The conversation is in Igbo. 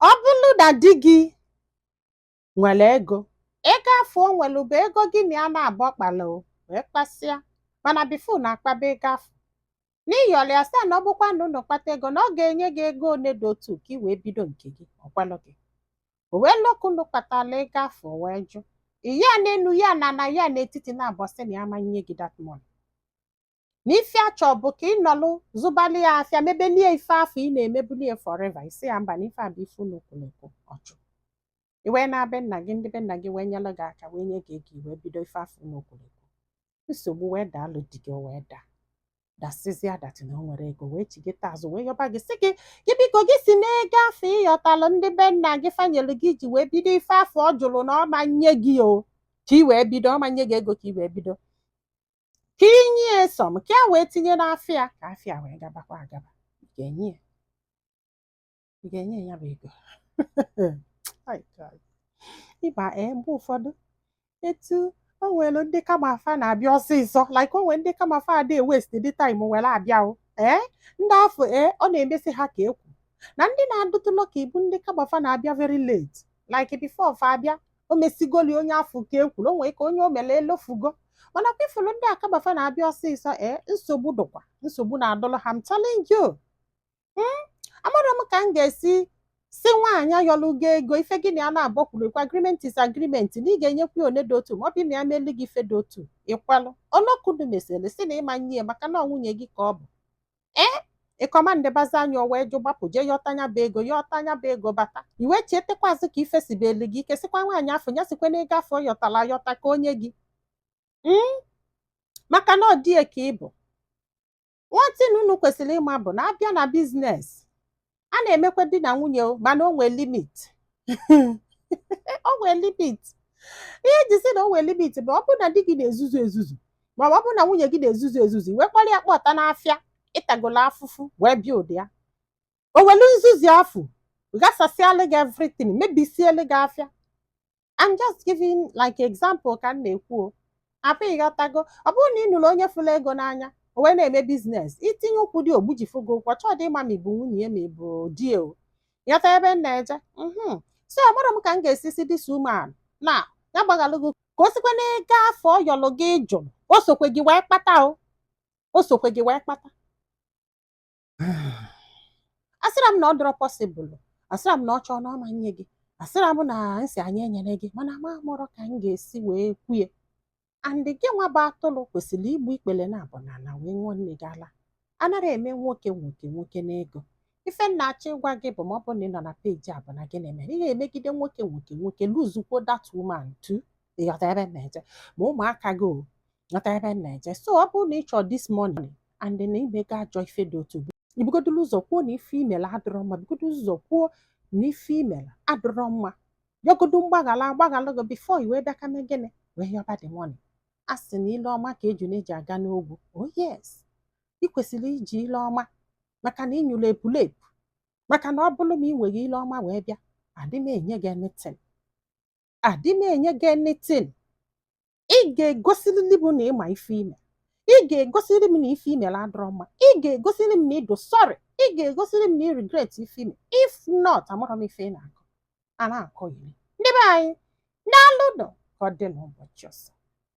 Ọ bụrụ na di gị nwere ego, ego afọ o nwere bụ ego gị na ya na-abọ kpala o wee kpasịa. Mana before na akpaba ego afọ n'ịyọrọ ya sị na ọ bụkwa na unu kpata ego, na ọ ga-enye gị ego one dị otu ka ị wee bido nke gị. Ọ kwelụ gị, o wee lọkụ unu kpatala ego afọ, wee jụ ya n'enu ya na na ya n'etiti na-abọ, sị na ya ama nye gị that money, na ife achọ bụ ka ị nọlụ zụbali ya afịa, mebelie ife afọ ị na-emebulie forever. Isi ya mba, na ife a bụ ife unu kwuru ekwu. Ọchụ i wee na-be nna gị, ndị be nna gị wee nyelụ gị aka, wee nye gị ego i wee bido ife afọ unu kwuru ekwu. Nsogbu wee daalụ di gị, o wee daa dasịzịa that na o nwere ego, wee chigete azụ, wee yọba gị, sị gị gị biko, gị si n'ego afọ ịyọtalụ ndị be nna gị fanyelu gị ji wee bido ife afọ ọ jụrụ na ọ ma nye gị o ka ị wee bido, ọ ma nye gị ego ka ị wee bido, ka inye some ka ya wee tinye n'afịa, ka afịa wee gabakwa agaba. Ị ga-enye ya? Ị ga-enye ya bụ ego? Ai, God. Ịba ee, mgbe ụfọdụ etu o nwere ndị kama afa na-abịa ọsịsọ, like o nwere ndị kama afa adị waste the time were abịa o. Ee, ndị afọ ee, ọ na-emesi ha ka ekwu na ndị na-adụtụlọ ka ibu, ndị kama afa na-abịa very late, like before fa abịa, o mesigoli onye afọ ka ekwuru, o nwere ka onye o mere elofugo. Mana kwifulu ndị akamafa na-abịa ọsịsọ, ee, nsogbu dụkwa, nsogbu na-adụlụ ha. I'm telling you. Amara m ka m ga-esi si nwaanyị ayọlụgo ego ife gị na ya na-abọkwuru ekwe. Agreement is agreement, na ị ga-enyekwa ya one dị otu, ma ọ bụ na ya melu gị ife dị otu ịkwalụ ọnọkụnụ mesịrị si na ịma nye ya, maka na ọ nwunye gị ka ọ bụ. Ee, ịkọmandịbazi anya, o wee jụ, gbapụ jee yọta anya bụ ego, yọta anya bụ ego, bata iwe chetekwazị ka ife sibelu gị ike, sịkwa nwaanyị afọ ya sikwa n'ego afọ ọ yọtara ayọta ka onye gị, maka na ọ dị ka ị bụ nwantị unu kwesịrị ịma bụ na abịa na business a na-emekwa di na nwunye o, mana o nwee limit, o nwee limit. Ihe eji sị na o nwee limit bụ ọ bụrụ na di gị na-ezuzu ezuzu, ma ọ bụrụ na nwunye gị na-ezuzu ezuzu, wee kpọrọ ya kpọta n'afịa ịtagolo afụfụ wee bịa ụdị ya, o welu nzuzu afụ ghasasịalụ gị everything, mebisielu gị afịa. I'm just giving like example ka m na-ekwu o, apụ ịghọtago. Ọ bụrụ na ị nụrụ onye fụrụ ego n'anya, o wee na-eme business, itinye ụkwụ dị ogbujifogo ụkwụ, ọ chọọ dị ịma ma ị bụ nwunye ya ma ị bụ di o. Ghọta ebe m na-eje? So amara m ka m ga-esi si this woman na ya gbaghalụ gị ka o sikwa n'ego afọ ọ yọlụ gị jụrụ, o sokwe gị wee kpata o, o sokwe gị wee kpata. Asịra m na ọ dịrọ possible, asịra m na ọ chọọ na ọ ma nye gị, asịra m na nsị anyị enyere gị, mana ma mụrụ ka m ga-esi wee kwue. And gị nwa bụ atụrụ kwesịrị igbu ikpele na abụ na ala wee ṅụọ nne gị ala. Anara eme nwoke nwoke nwoke n'ego. Ife m na-achọ ịgwa gị bụ, ma ọ bụrụ na ị nọ na peji a, bụ na gịnị mere ị ga-emegide nwoke nwoke nwoke, luzukwo that woman too. Ịghọta ebe m na-eje? Ma ụmụaka gị o. Ghọta ebe m na-eje? So ọ bụrụ na ị chọrọ this money and na imego ajọ ife dị otu, ibugodulu ụzọ kwuo na ife imere adịrọ mma, bugodo ụzọ kwuo na ife imere adịrọ mma, yọgodo mgbaghara, agbaghalụ gị before i wee bịa ka mee gịnị, wee yọba the money. A sị na ile ọma ka eju na-eji aga n'ogwu. Oh yes, ị kwesịrị iji ile ọma, maka na ịnyụrụ epulepu, maka na ọ bụrụ ma ị nwere ile ọma wee bịa, adị m enye gị anything, adị m enye gị anything. Ị ga-egosirịrị m na ịma ife ime, ị ga-egosirị m na ife imere adịrọ mma, ị ga-egosirị m na ị dụ sorry, ị ga-egosirị m na ị regret ife ime. If not, amarọ m ife ị na-akọ a na-akọ iri. Ndị be anyị, daalụ nụ, ka ọ dị n'ụbọchị ọzọ.